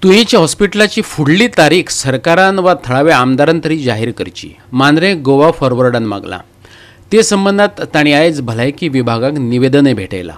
तुयेंच्या हॉस्पिटलाची फुडली तारीख सरकारान वा थळाव्या आमदारान तरी जाहीर करची, मांद्रें गोवा फॉरवर्डान मागलां. ते संबंदात तांणी आयज भलायकी विभागाक निवेदनय भेटयलां.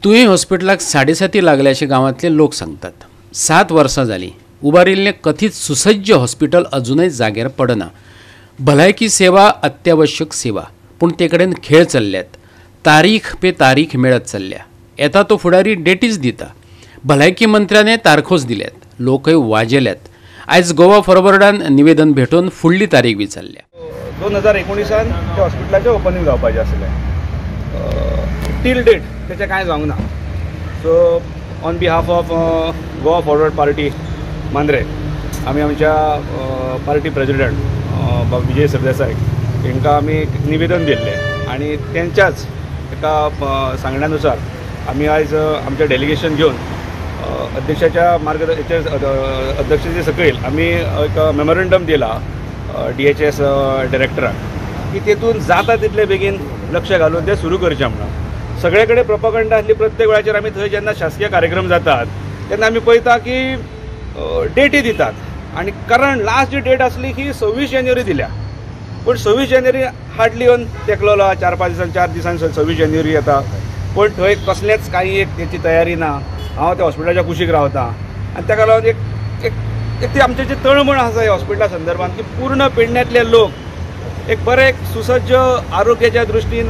तुयें हॉस्पिटलाक 7.5 लागले अशें गांवांतले लोक सांगतात. 7 वर्सां जालीं उबारिल्लें कथीत सुसज्ज हॉस्पिटल अजूनय जाग्यार पडना. भलायकी सेवा अत्यावश्यक सेवा, पूण ते कडेन खेळ चल्ल्यात. तारीख पे तारीख मेळत चल्ल्या. येता तो फुडारी डेटीच दिता. भलायकी मंत्र्याने तारखोच दिल्यात, लोकय वाजेल्यात. आयज गोवा फॉरवर्डान निवेदन भेटोवन फुडली तारीख विचारल्या. 2019 त्या हॉस्पिटलाचें ओपनिंग जावपाचें आसलें. टील डेट तेचें कांय जावंक ना. So on behalf of Goa Forward Party Mandrem आमी आमच्या पार्टी प्रेजिडेंट बाब विजय सरदेसाय हांकां आमी निवेदन दिल्लें आनी तेंच्याच एका सांगण्या नुसार आमी आयज आमचें डेलिगेशन घेवन अध्यक्षाच्या अध्यक्षाचे सकयल आमी एक मेमोरंडम दिला DHS डायरेक्टराक की तेतून जाता तितले बेगीन लक्ष घालून तें सुरू करचें म्हणून. सगळे कडेन प्रोपगंडा आसली प्रत्येक वेळाचेर आमी थंय जेन्ना शासकीय कार्यक्रम जातात तेन्ना आमी पळयता की डेटी दितात आनी कारण लास्ट जी डेट आसली ही 26 जानेवारी दिल्या, पूण 26 जानेवारी हार्डली येवन तेकलोलो 4-5 दिसांनी 4 दिसांनी 26 जानेवारी येता, पूण थंय कसलेंच कांय एक तेची तयारी ना. हांव त्या हॉस्पिटलाच्या कुशीक रावता आनी ताका लागून एक एक ती आमची जी तळमळ आसा ह्या हॉस्पिटला संदर्भात की पूर्ण पेडण्यांतले लोक एक बरें एक सुसज्ज आरोग्याच्या दृश्टीन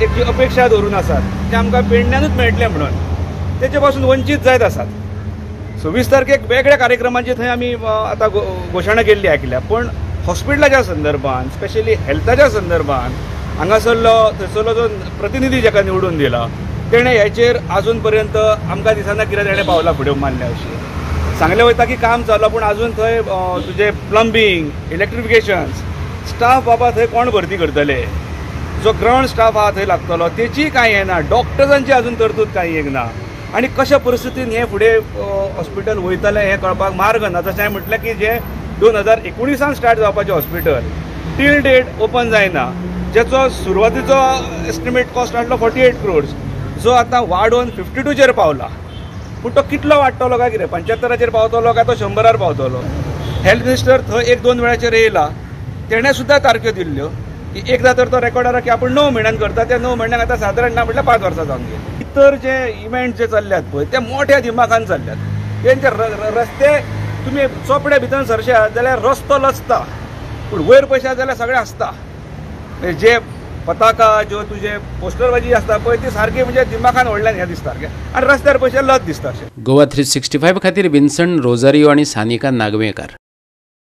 एक जी अपेक्षा धरून आसात ते आमकां पेडण्यानूच मेळटलें म्हणून तेचे पासून वंचीत जायत आसात. 26 तारखेक वेगळ्या कार्यक्रमांची थंय आमी आतां घोशणा केल्ली आयकल्या, पूण हॉस्पिटलाच्या संदर्भान स्पेशली हेल्थाच्या संदर्भान हांगासरलो थंयसरलो जो प्रतिनिधी जाका निवडून दिला तेणें हेचेर आजून पर्यंत आमकां दिसना कितें तेणें पावलां फुडें मारल्या अशें सांगलें वयता की काम चालू, पूण आजून थंय तुजें प्लंबींग, इलेक्ट्रिफिकेशन्स, स्टाफ बाबा थंय कोण भरती करतले, जो ग्रावंड स्टाफ आहा थंय लागतलो तेची कांय हें ना, डॉक्टर्सांची आजून तरतूद कांय एक ना आनी कशा परिस्थितीन हें फुडें हॉस्पिटल वयतलें हें कळपाक मार्ग ना. जशें हांवें म्हटलें की जें 2019 स्टार्ट जावपाचें हॉस्पिटल टील डेट ओपन जायना, जेचो सुरवातीचो एस्टिमेट कॉस्ट आसलो 48 क्रोड्स जो आतां वाडोवन 52चेर पावला, पूण तो कितलो वाडटलो काय कितें 75चेर पावतलो काय तो 100 पावतलो. हेल्थ मिनिस्टर थंय 1-2 वेळाचेर येयला, तेणें सुद्दां तारख्यो दिल्ल्यो की एकदां तर तो रेकॉर्डार की आपूण 9 म्हयन्यान करता, त्या 9 म्हयन्याक आतां सादारण ना म्हटल्यार 5 वर्सां जावन गेली. इतर जे इव्हेंट जे चल्ल्यात पळय ते मोठ्या दिमाखान चल्ल्यात. तेंचे रस्ते तुमी चोपड्या भितर सरशात जाल्यार रस्तो लजता, पूण वयर पळयशात जाल्यार सगळें आसता. जे पताका ज्यो तुजे पोस्टरबाजी आसता पळय ती सारकी म्हणजे दिमाखान व्हडल्यान हें दिसता आनी रस्त्यार पयशे लज दिसता. गोवा 365 खातीर विन्सन रोजारियो आनी सानिका नागवेंकार.